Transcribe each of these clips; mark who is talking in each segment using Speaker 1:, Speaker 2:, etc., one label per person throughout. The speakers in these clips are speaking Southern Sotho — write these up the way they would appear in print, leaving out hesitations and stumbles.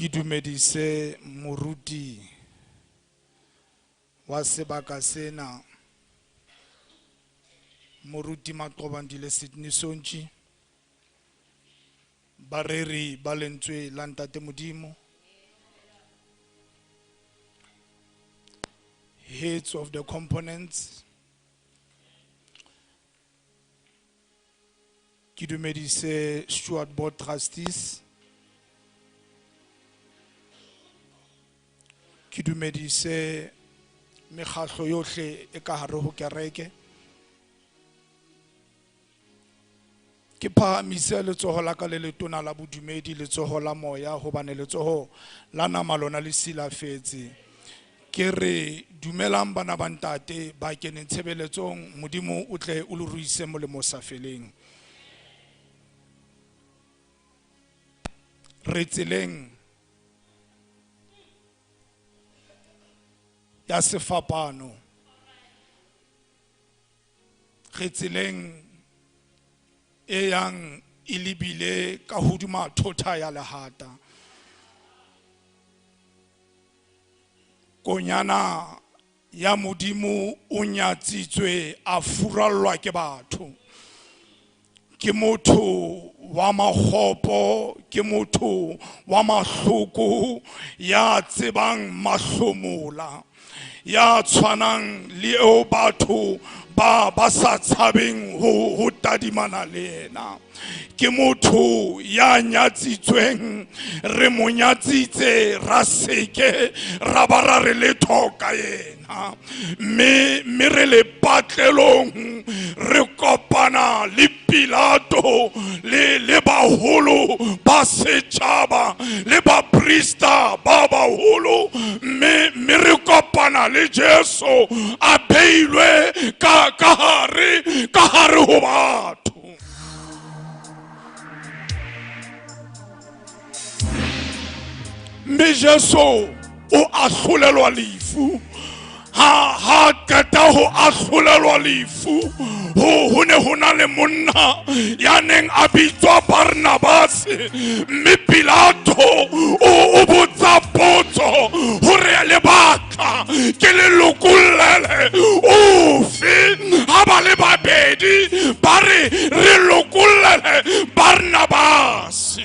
Speaker 1: Ke dumedise moruti wa sebaka sena, moruti Maqobandile Sydney Sontji, bareri ba lentswe la Ntate Modimo, heads of the components. Ke dumedise Steward Board Trustees. Ke dumedise mekgahlo yohle e ka hare ho kereke. Ke phahamise letsoho la ka le letona la bodumedi, letsoho la moya, hobane letsoho la nama lona le silafetse. Ke re dumelang bana ba ntate ba keneng tshebeletsong, Modimo o tle o le ruise molemo o sa feleng. Re tseleng ya sefapano, re tseleng e yang e lebile ka hodima thota ya lehata. Konyana ya Modimo o nyatsitswe, a furallwa ke batho. Ke motho wa makgopo, ke motho wa mahloko, ya tsebang mahlomola, ya tshwanang le eo batho ba sa tshabeng ho tadimana le yena. Ke motho ya nyatsitsweng, re mo nyatsitse, ra seke ra ba ra re letho ka yena. Mme re le patlelong, re kopana le Pilato le baholo ba setjhaba le baprista ba baholo, mme re kopana le Jesu a beilwe ka hare ho batho. Mme Jesu o ahlolelwa lefu. Ha qeta ho ahlolelwa lefu, ho ne ho na le monna ya neng a bitswa Barnabas, mme Pilato o botsa potso hore lebaka ke le lokollele ofe. Ha ba le babedi ba re re lokollele Barnabas.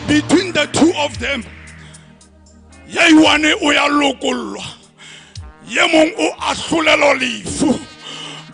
Speaker 1: Between the two of them, ye one o ya lokollwa, ye mong o ahlolelwa lefu.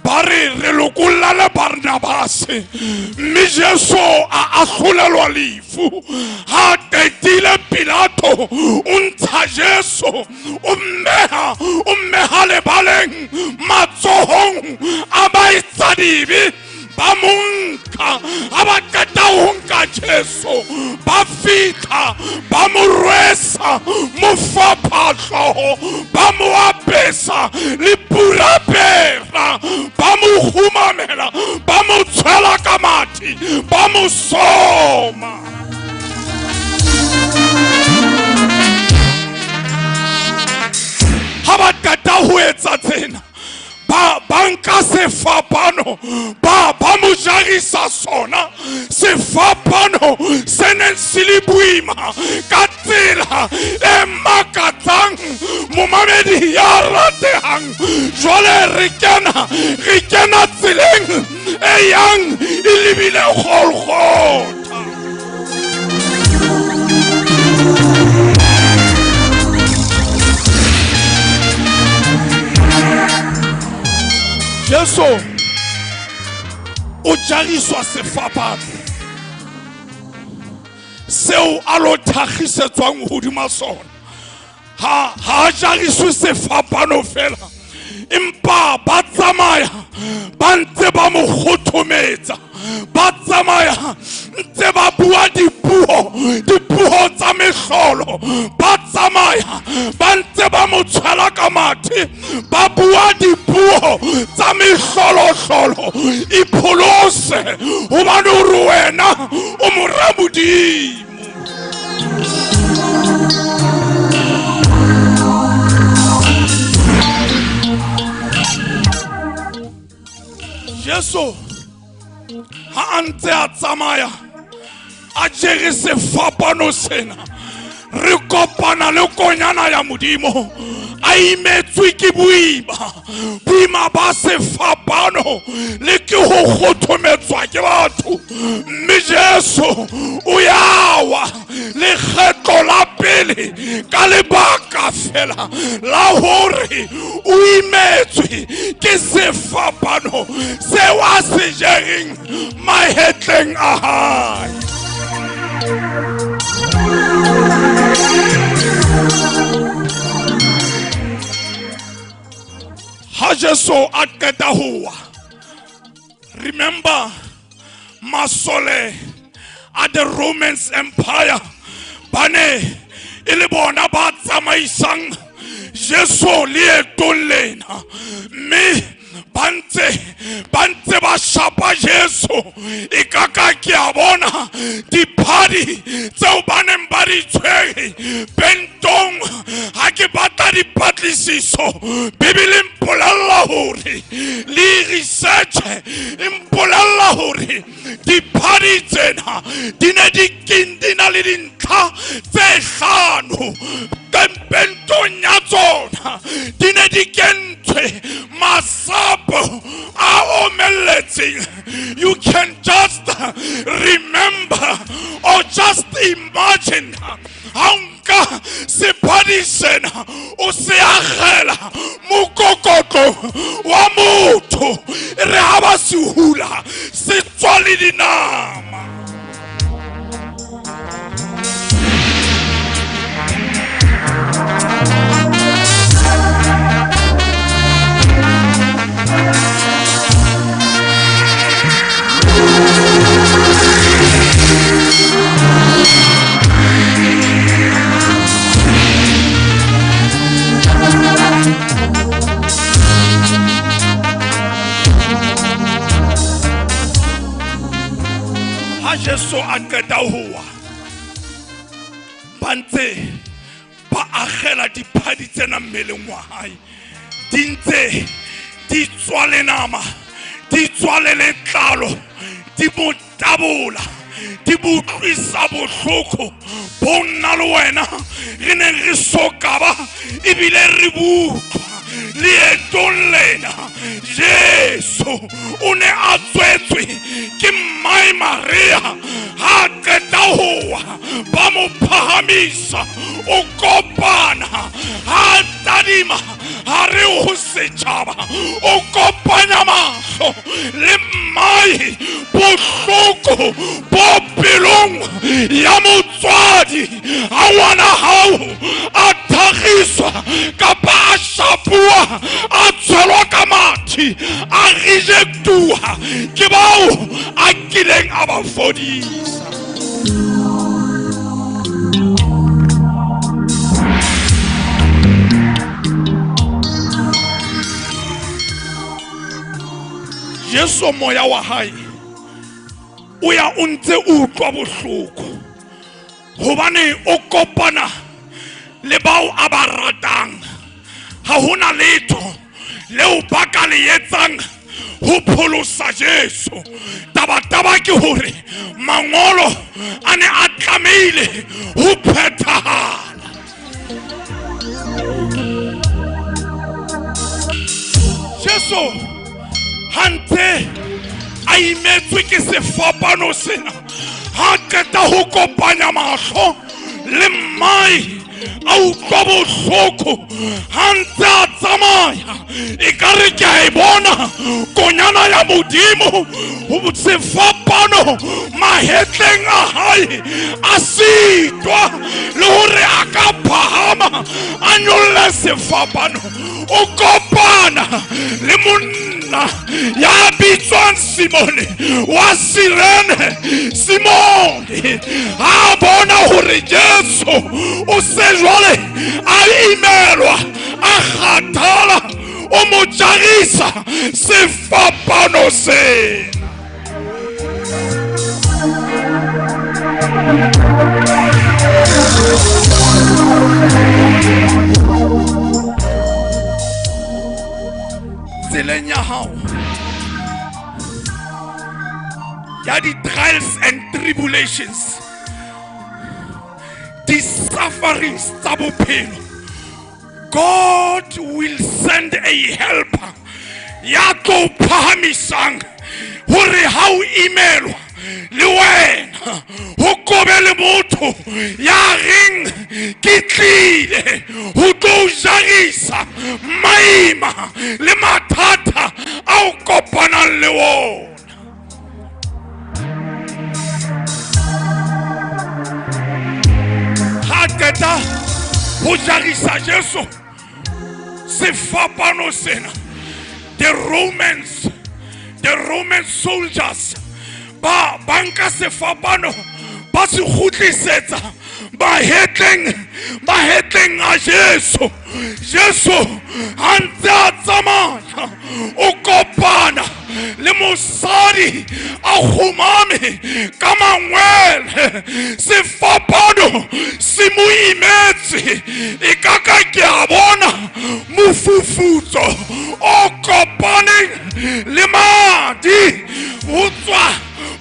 Speaker 1: Ba re re lokollele Barnabas, mme Jesu a ahlolelwa lefu. Ha qetile Pilato o ntsha Jesu, o mmeha lebaleng matsohong a baetsadibe. Ba mo nka, ha ba qeta ho nka Jesu, ba fihla ba mo rwesa mofaphahloho, ba mo apesa le purapera, ba mo kgumamela, ba mo tshwela ka mathe, ba mo soma. Ha ba qeta ho etsa tsena, ba nka sefapano, ba mo jarisa sona. Sefapano se neng se le boima ka tsela e makatsang, momamedi ya ratehang. Jwale re kena tseleng e yang e lebile Golgotha. Jesu o jariswa sefapano seo a lo thakgisetswang hodima sona. Ha jariswe sefapano fela, empa ba tsamaya ba ntse ba mo kgothometsa, ba tsamaya ntse ba bua dipuo tsa mehlolo, ba tsamaya ba ntse ba mo tshwela ka mathe, ba bua dipuo tsa mehlolohlolo. Ipholose hobane o re wena o mora Modimo. Jesu Ha a ntse a tsamaya a jere sefapano sena, re kopana le konyana ya Modimo a imetswe ke boima, boima ba sefapano le ke ho kgothometswa ke batho. Mme Jesu o ya wa lekgetlo la pele ka lebaka fela la hore o imetswe ke sefapano seo a se jereng mahetleng a hae. Ha Jesu a qeta ho wa, remember masole a the Romans Empire ba ne e le bona ba tsamaisang Jesu leetong lena, mme ba ntse ba shapa Jesu. E ka ka ke a bona diphadi tseo ba neng ba di tshwere pentong. Ha ke batla dipatlisiso, Bibele mpolella hore le research e mpolella hore diphadi tsena di ne di na le dintlha tse hlano. Pentong ya tsona di ne di kentswe masapo a omelletseng. You can just remember or just imagine ha nka sephadi sena o se akgela mokokotlo wa motho, re ha ba se hula se tswa le dinama. Ha Jesu a qeta ho wa, ba ntse ba akgela diphadi tsena mmeleng wa hae, di ntse di tswa le nama, di tswa le letlalo, di mo tabola, di mo utlwisa bohloko bo nna le wena re neng re so ka ba ebile re butlwa leetong lena. Jesu o ne a tswetswe ke mmae Maria. Ha qeta ho wa ba mo phahamisa, o kopana ha tadima hare ho setjhaba, o kopanya mahlo le mmae. Bohloko bo pelong ya motswadi ha ngwana hao a thagiswa kapa a shapuwa a tshwelwa ka mathe a rejectuwa ke bao a kileng a ba fodisa. Jesu moya wa hae o ya o ntse o utlwa bohloko hobane o kopana le bao a ba ratang. Ha hona letho leo ba ka le etsang ho pholosa Jesu. Tabataba ke hore mangolo a ne a tlamehile ho phethahala. Jesu ha ntse a imetswe ke sefapano sena, ha qeta ho kopanya mahlo le mmae a utlwa bohloko ha ntse a tsamaya. Ekare ke a e bona konyana ya Modimo sefapano mahetleng a hae, a sitwa le hore a ka phahama a nyolle sefapano. O kopana le monna ya bitswang Simone wa Sirene. Simone ha bona hore Jesu o se jwale a imelwa a kgathala, o mo jarisa sefapano sena. Tseleng ya hao ya di-trials and tribulations, di-sufferings tsa bophelo, God will send a helper ya tlo phahamisang hore ha o imelwa le wena ho kobe le motho ya reng ke tlile ho tlo jarisa maima le mathata a o kopanang le wona. Ha qeta ho jarisa Jesu sefapano sena, the Roman soldiers ba banka sefapano ba se kgutlisetsa mahetleng a Jesu. Jesu ha ntse a tsamaya o kopana le mosadi a kgumame ka mangwele, sefapano se mo imetse, e ka ka ke a bona mofufutso o kopaneng le madi ho tswa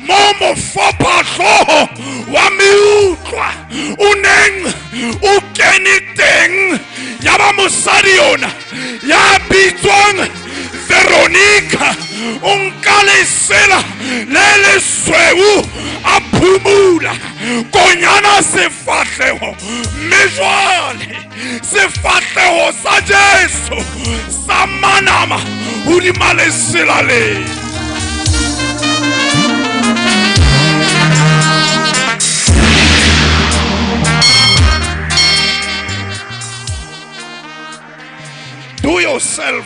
Speaker 1: mo mofapahloho wa meutlwa o neng o kene teng. Ya ba mosadi yona ya bitswang Veronica o nka lesela le lesweu a phumula konyana sefahleho, mme jwale sefahleho sa Jesu sa manama hodima lesela le. Do yourself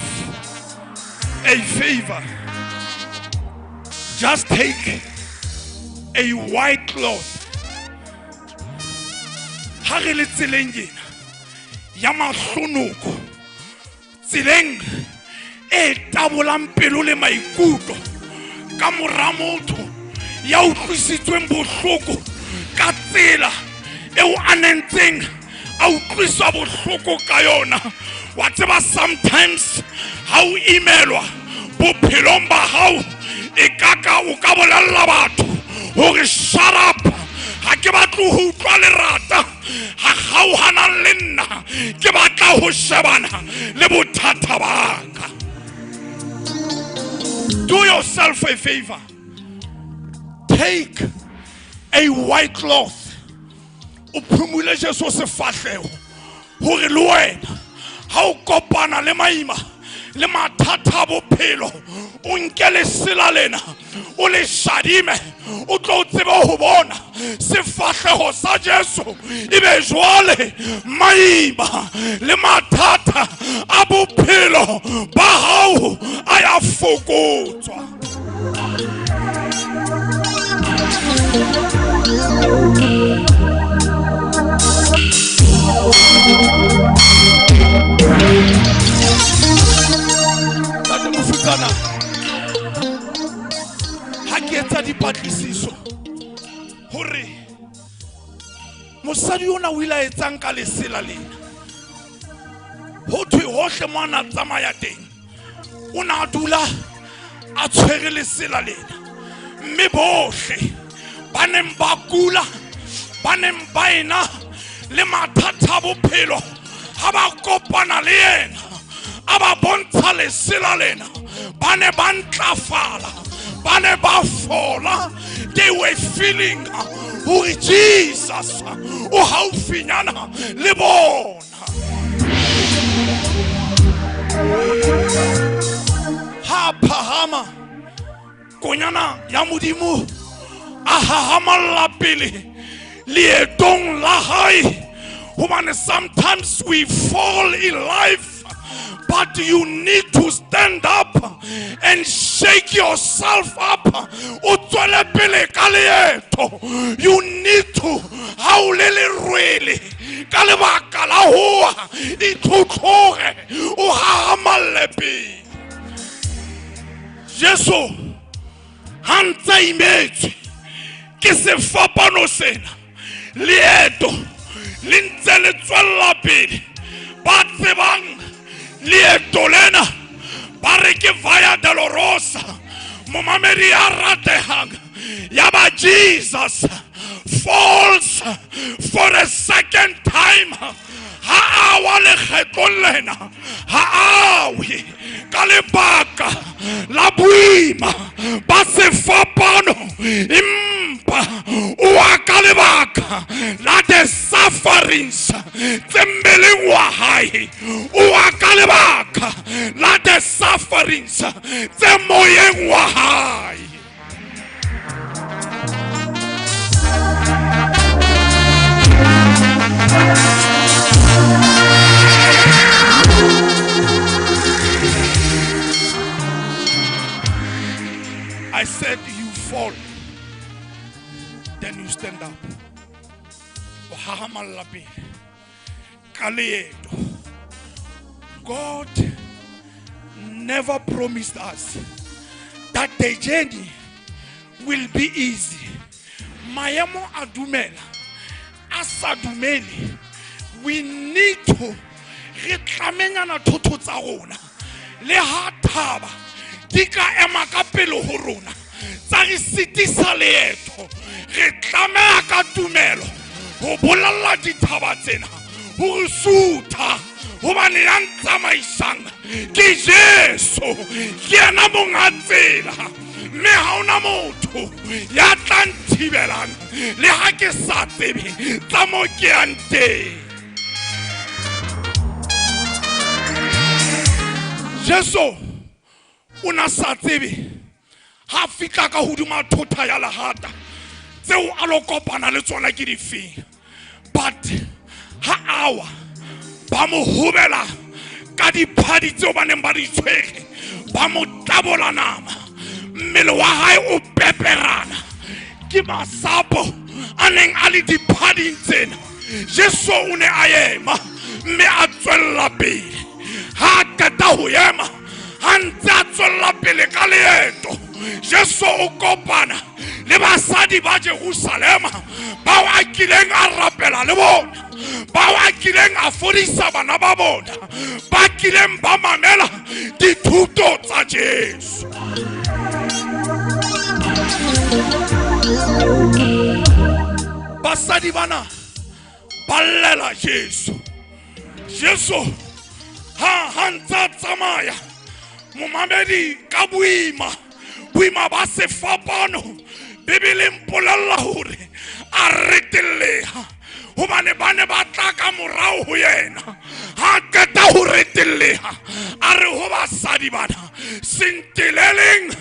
Speaker 1: a favor. Just take a white cloth. Ha re le tseleng ena ya mahlonoko, tseleng e tabolang pelo le maikutlo ka mora motho ya utlwisitsweng bohloko ka tsela eo a nentseng a utlwiswa bohloko ka yona. Wa tseba, sometimes ha o imelwa bophelong ba hao e kaka o ka bolella batho hore shut up, ha ke batle ho utlwa lerata, ha kgaohanang le nna, ke batla ho shebana le bothata ba ka. Do yourself a favor. Take a white cloth. O phumule Jesu sefahleho hore le wena ha o kopana le maima le mathata a bophelo o nke lesela lena o le shadime, o tlo tsebe ho bona sefahleho sa Jesu. Ebe jwale maima le mathata a bophelo ba hao a ya fokotswa. Ntate Mofutsana, ha ke etsa dipatlisiso hore mosadi ona o ile a etsang ka lesela lena, ho thwe hohle mo a na tsamaya teng o na dula a tshwere lesela lena, mme bohle ba neng ba kula, ba neng ba ena le mathata a bophelo, ha ba kopana le yena a ba bontsha lesela lena, ba ne ba ntlafala, ba ne ba fola. They were feeling hore Jesus o haufinyana le bona. Ha phahama konyana ya Modimo a hahamalla pele leetong la hae, hobane sometimes we fall in life, but you need to stand up and shake yourself up. O tswele pele ka leeto. You need to, ha o le lerwele ka lebaka la hoa, itlhotlhore o hahamalle pele. Jesu ha ntse a imetswe ke sefapano sena, leeto le ntse le tswella pele. Ba tsebang leeto lena ba re ke Via Dolorosa, momamedi ya ratehang Jesus falls for a second time, ha a wa lekgetlong lena, ha a we ka lebaka la boima ba sefapano, empa o wa ka lebaka la the sufferings tse mmeleng wa hae, o wa ka lebaka la the sufferings tse moyeng wa hae. I said you fall, then you stand up. O hahamalla pele ka leeto. God never promised us that the journey will be easy. Maemo a dumela, a sa dumele. We need to re tlamenyana thotho tsa rona le ha thaba di ka ema ka pele ho rona tsa re sitisa leeto. Re tlameha ka tumelo ho bolella dithaba tsena ho re sutha, hobane ya ntsamaisang ke Jesu, ke yena monga tsela, mme ha hona motho ya tla nthibelang le ha ke sa tsebe tsa mo ke yang teng. Jesu o na sa tsebe ha fihla ka hodima thota ya lehata tseo a lo kopana le tsona ke difeng, but ha awa ba mo hobela ka diphadi tseo ba neng ba di tshwere, ba mo tabola nama, mmele wa hae o peperana ke masapo a neng a le diphading tsena. Jesu o ne a ema mme a tswella pele. Ha qeta ho ema, ha ntse a tswella pele ka leeto, Jesu o kopana le basadi ba Jerusalema bao a kileng a rapela le bona, bao a kileng a fodisa bana ba bona, ba kileng ba mamela dithuto tsa Jesu. Basadi bana ba llela Jesu. Jesu ha ntse a tsamaya momamedi ka boima, boima ba sefapano, Bibele mpolella hore a retelleha hobane ba ne ba tla ka morao ho yena. Ha qeta ho retelleha, a re ho basadi bana, senteleleng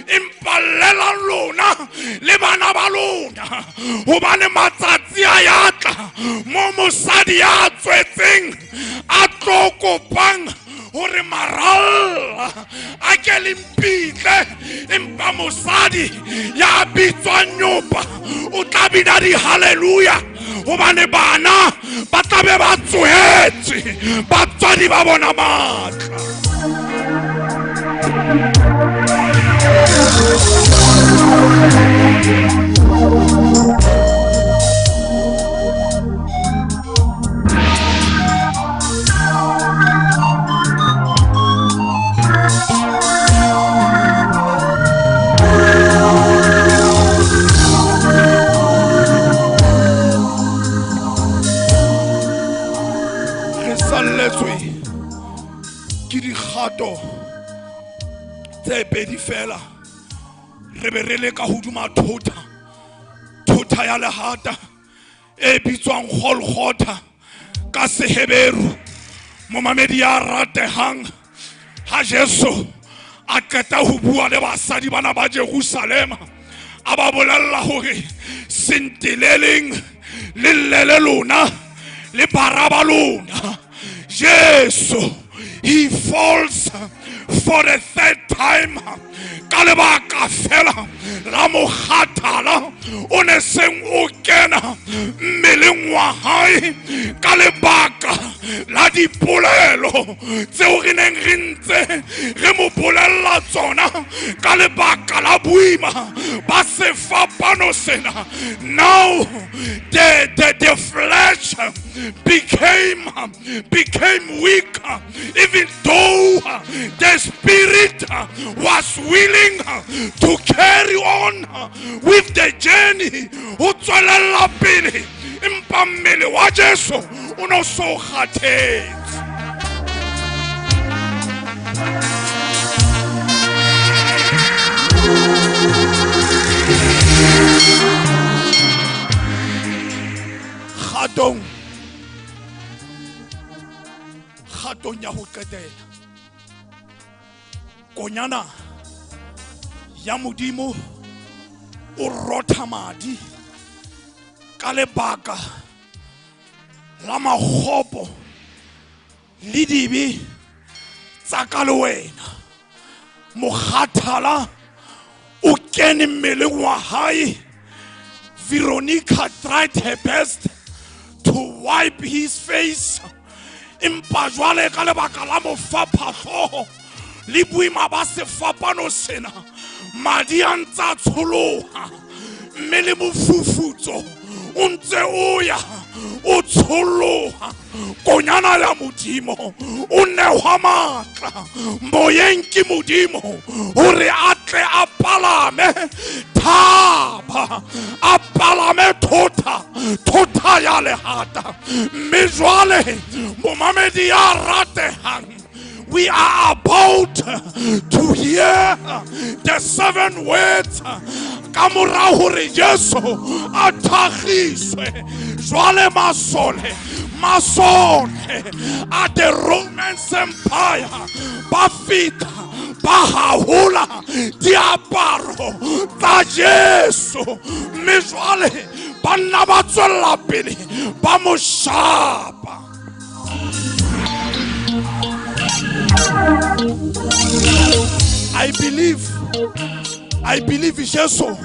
Speaker 1: empa llelang lona le bana ba lona, hobane matsatsi a ya tla mo mosadi ya tswetseng a tlo kopang hore maralla a ke le mpitle, empa mosadi ya bitswang nyopa o tla bina di-hallelujah hobane bana ba tla be ba tsohetse batswadi ba bona matla. Re salletswe ke dikgato tse pedi fela, re be re le ka hodima thota, thota ya lehata e bitswang Golgotha ka Seheberu. Momamedi ya ratehang, ha Jesu a qeta ho bua le basadi bana ba Jerusalema, a ba bolella hore senteleleng le llele lona le bara ba lona. Jesu, he falls for the third time ka lebaka fela la mokgathala o ne seng o kena mmeleng wa hae, ka lebaka la dipolelo tseo re neng re ntse re mo bolella tsona, ka lebaka la boima ba sefapano sena. Now the flesh became weak, even though the spirit was willing to carry on with the the journey ho tswelella pele, empa mmele wa Jesu o no so kgathetse. Kgatong ya ho qetela, konyana ya Modimo o rotha madi ka lebaka la makgopo le dibe tsa ka le wena. Mokgathala o kene mmeleng wa hae. Veronica tried her best to wipe his face, empa jwale ka lebaka la mofaphahlooho le boima ba sefapano sena, madi a ntse a tsholoha, mme le mofufutso o ntse o ya o tsholoha. Konyana ya Modimo o nehwa matla moyeng ke Modimo hore a tle a palame thaba, a palame thota ya lehata. Mme jwale momamedi ya ratehang, we are about to hear the 7 words ka mora hore Jesu a thakgiswe. Jwale masole a the Roman Empire ba fihla ba hahola diaparo tsa Jesu, mme jwale banna ba tswella pele ba mo shapa. I believe Jesu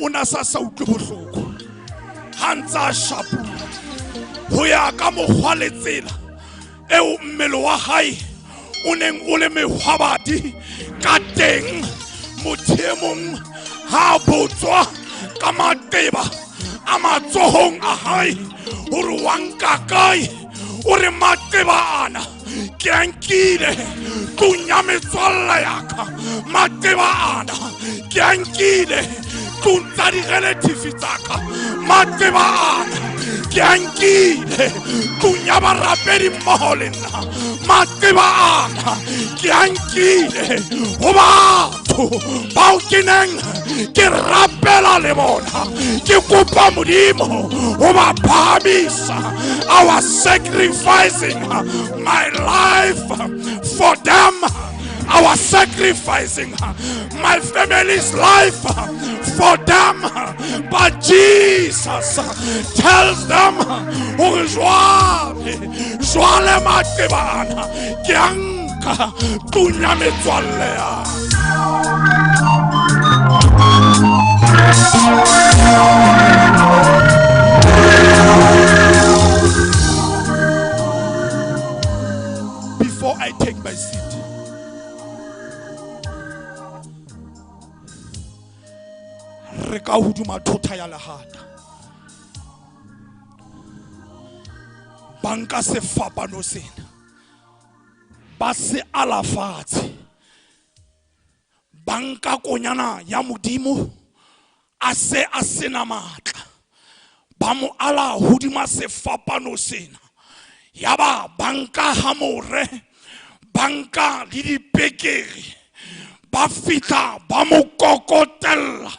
Speaker 1: o na sa utlwe bohloko ha ntse a shapuwa ho ya ka mokgwa le tsela eo mmele wa hae o neng o le mehwabadi ka teng. Motho e mong ha botswa ka maqeba a matsohong a hae hore wa nka kae, o re maqeba ana ke a nkile tlung ya metswalle ya ka, maqeba ana ke a nkile tlung tsa di-relative tsa ka, maqeba ana ke a nkile tlung ya barapedi mmoho le nna, maqeba ana ke a nkile ho batho bao ke neng ke rapela le bona, ke kopa Modimo ho ba phahamisa. I was sacrificing my life for them. I was sacrificing my family's life for them. But Jesus tells them, hore jwale maqeba ana ke a nka tlung ya metswalle ya. Before I take my seat, re ka hodima thota ya lehata, ba nka sefapano sena ba se ala fatshe, ba nka konyana ya Modimo a se a sena matla, ba mo ala hodima sefapano sena. Yaba ba nka hamore, ba nka le dipekere, ba fihla ba mo kokotella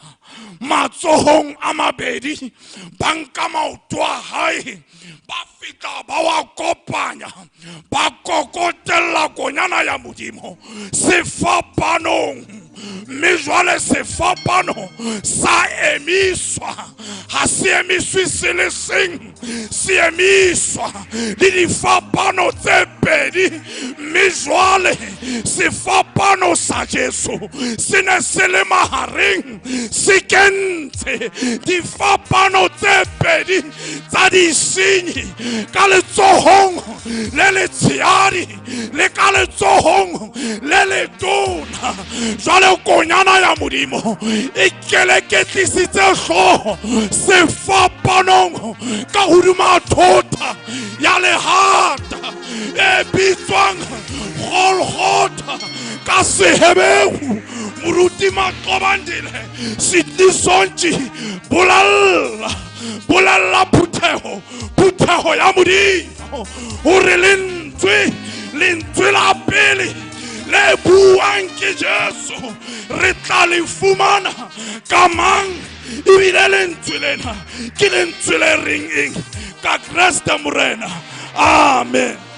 Speaker 1: matsohong a mabedi, ba nka maoto a hae, ba fihla ba wa kopanya, ba kokotella konyana ya Modimo sefapanong. Mme jwale sefapano sa emiswa, ha se emiswe se le seng, se emiswa le difapano tse pedi. Mme jwale sefapano sa Jesu se ne se le mahareng, se kentse difapano tse pedi tsa disenyi ka letsohong le letshehadi le ka letsohong le letona. Jwale konyana ya Modimo e keleketlisitse hlooho sefapanong ka hodima thota ya lehata e bitswang Golgotha. Ka Seheberu, moruti Maqobandile Sidlisontši, bolalla, bolalla phutheho, phutheho ya Modimo, hore lentswe, lentswe la pele le buang ke Jesu, re tla le fumana ka mang? Ebile lentswe lena ke lentswe le reng eng ka Kreste Morena. Amen.